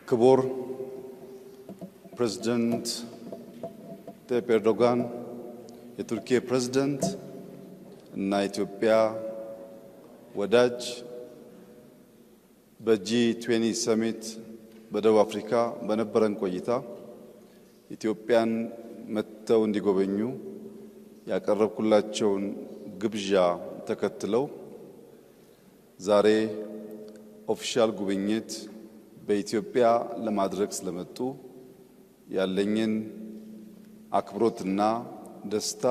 ክቡር ፕሬዝደንት ታይፕ ኤርዶጋን፣ የቱርኪ ፕሬዝደንት እና የኢትዮጵያ ወዳጅ፣ በ G20 summit በደቡብ አፍሪካ በነበረን ቆይታ ኢትዮጵያን መጥተው እንዲጎበኙ ያቀረብኩላቸውን ግብዣ ተከትለው ዛሬ official ጉብኝት በኢትዮጵያ ለማድረግ ስለመጡ ያለኝን አክብሮትና ደስታ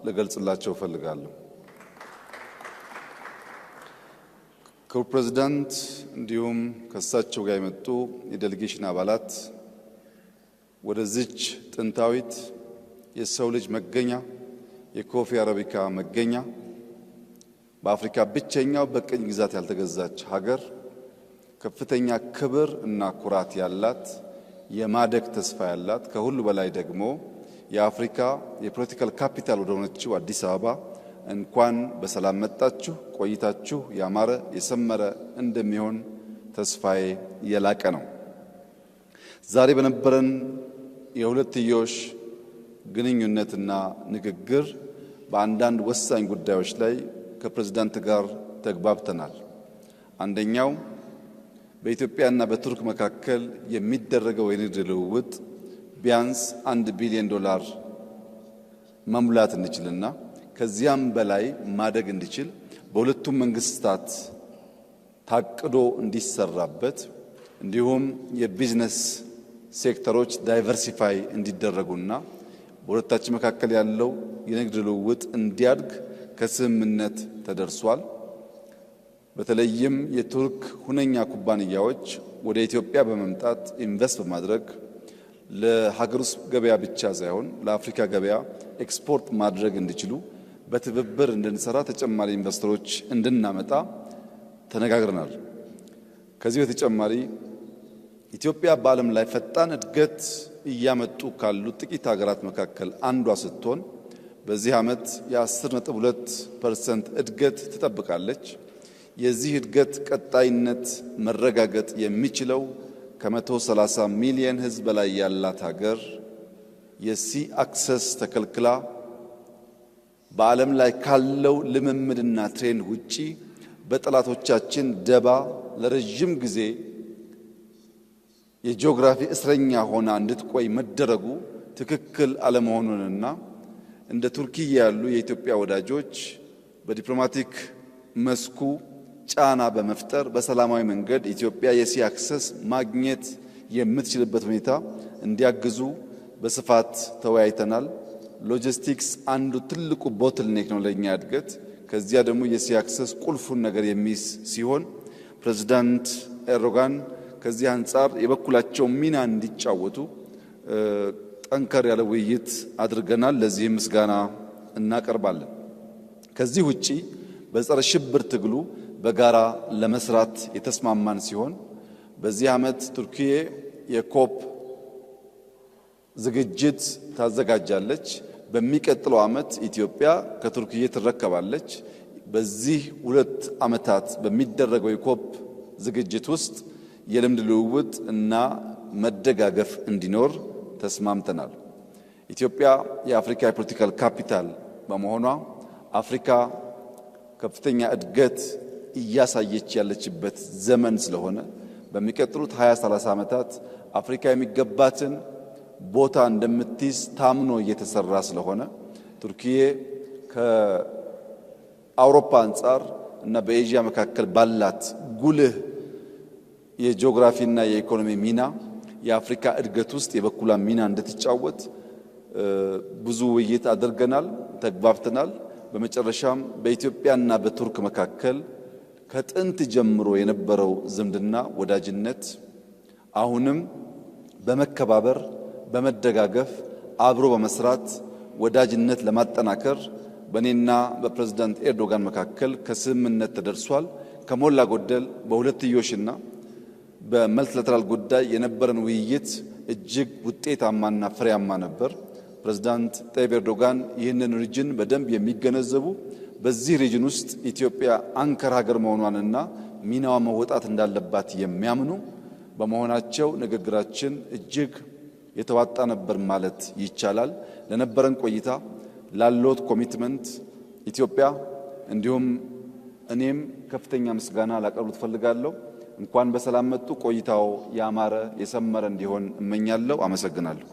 ልገልጽላቸው እፈልጋለሁ። ክቡር ፕሬዝዳንት፣ እንዲሁም ከእሳቸው ጋር የመጡ የ delegation አባላት፣ ወደዚች ጥንታዊት የሰው ልጅ መገኛ፣ የ coffee አረቢካ መገኛ፣ በአፍሪካ ብቸኛው በቅኝ ግዛት ያልተገዛች ሀገር፣ ከፍተኛ ክብር እና ኩራት ያላት፣ የማደግ ተስፋ ያላት፣ ከሁሉ በላይ ደግሞ የአፍሪካ የ political capital ወደሆነችው አዲስ አበባ እንኳን በሰላም መጣችሁ። ቆይታችሁ ያማረ የሰመረ እንደሚሆን ተስፋዬ የላቀ ነው። ዛሬ በነበረን የሁለትዮሽ ግንኙነትና ንግግር በአንዳንድ ወሳኝ ጉዳዮች ላይ ከፕሬዝዳንት ጋር ተግባብተናል። አንደኛው በኢትዮጵያና በቱርክ መካከል የሚደረገው የንግድ ልውውጥ ቢያንስ 1 ቢሊዮን ዶላር መሙላት እንዲችልና ከዚያም በላይ ማደግ እንዲችል በሁለቱም መንግስታት ታቅዶ እንዲሰራበት፣ እንዲሁም የቢዝነስ ሴክተሮች diversify እንዲደረጉና በሁለታችን መካከል ያለው የንግድ ልውውጥ እንዲያድግ ከስምምነት ተደርሷል። በተለይም የቱርክ ሁነኛ ኩባንያዎች ወደ ኢትዮጵያ በመምጣት invest በማድረግ ለሀገር ውስጥ ገበያ ብቻ ሳይሆን ለአፍሪካ ገበያ ኤክስፖርት ማድረግ እንዲችሉ በትብብር እንድንሰራ፣ ተጨማሪ ኢንቨስተሮች እንድናመጣ ተነጋግረናል። ከዚህ በተጨማሪ ኢትዮጵያ በዓለም ላይ ፈጣን እድገት እያመጡ ካሉ ጥቂት ሀገራት መካከል አንዷ ስትሆን በዚህ ዓመት የ10.2% እድገት ትጠብቃለች። የዚህ እድገት ቀጣይነት መረጋገጥ የሚችለው ከ130 ሚሊየን ሕዝብ በላይ ያላት ሀገር የ sea access ተከልክላ በዓለም ላይ ካለው ልምምድና trend ውጪ በጠላቶቻችን ደባ ለረጅም ጊዜ የጂኦግራፊ እስረኛ ሆና እንድትቆይ መደረጉ ትክክል አለመሆኑንና እንደ ቱርኪያ ያሉ የኢትዮጵያ ወዳጆች በ diplomatic መስኩ ጫና በመፍጠር በሰላማዊ መንገድ ኢትዮጵያ የ sea access ማግኘት የምትችልበት ሁኔታ እንዲያግዙ በስፋት ተወያይተናል። ሎጂስቲክስ አንዱ ትልቁ bottleneck ነው ለእኛ እድገት። ከዚያ ደግሞ የ sea access ቁልፉን ነገር የሚይዝ ሲሆን ፕሬዚዳንት ኤርዶጋን ከዚህ አንጻር የበኩላቸው ሚና እንዲጫወቱ ጠንከር ያለ ውይይት አድርገናል። ለዚህም ምስጋና እናቀርባለን። ከዚህ ውጪ በጸረ ሽብር ትግሉ በጋራ ለመስራት የተስማማን ሲሆን በዚህ ዓመት ቱርኪዬ የ COP ዝግጅት ታዘጋጃለች። በሚቀጥለው ዓመት ኢትዮጵያ ከቱርክዬ ትረከባለች። በዚህ 2 ዓመታት በሚደረገው የ COP ዝግጅት ውስጥ የልምድ ልውውጥ እና መደጋገፍ እንዲኖር ተስማምተናል። ኢትዮጵያ የአፍሪካ የ political capital በመሆኗ፣ አፍሪካ ከፍተኛ እድገት እያሳየች ያለችበት ዘመን ስለሆነ፣ በሚቀጥሉት 20 30 ዓመታት አፍሪካ የሚገባትን ቦታ እንደምትይዝ ታምኖ እየተሰራ ስለሆነ ቱርኪዬ ከአውሮፓ አንጻር እና በኤዥያ መካከል ባላት ጉልህ የጂኦግራፊና የኢኮኖሚ ሚና የአፍሪካ እድገት ውስጥ የበኩሏን ሚና እንድትጫወት ብዙ ውይይት አድርገናል፣ ተግባብተናል። በመጨረሻም በኢትዮጵያና በቱርክ መካከል ከጥንት ጀምሮ የነበረው ዝምድና፣ ወዳጅነት አሁንም በመከባበር፣ በመደጋገፍ፣ አብሮ በመስራት ወዳጅነት ለማጠናከር በእኔና በፕሬዝዳንት ኤርዶጋን መካከል ከስምምነት ተደርሷል። ከሞላ ጎደል በሁለትዮሽና በ multilateral ጉዳይ የነበረን ውይይት እጅግ ውጤታማና ፍሬያማ ነበር። ፕሬዝዳንት ጠይብ ኤርዶጋን ይህንን region በደንብ የሚገነዘቡ፣ በዚህ region ውስጥ ኢትዮጵያ anchor ሀገር መሆኗንና ሚናዋ መወጣት እንዳለባት የሚያምኑ፣ በመሆናቸው ንግግራችን እጅግ የተዋጣ ነበር ማለት ይቻላል። ለነበረን ቆይታ፣ ላሎት commitment ኢትዮጵያ እንዲሁም እኔም ከፍተኛ ምስጋና ላቀርብ እፈልጋለሁ። እንኳን በሰላም መጡ። ቆይታው ያማረ የሰመረ እንዲሆን እመኛለሁ። አመሰግናለሁ።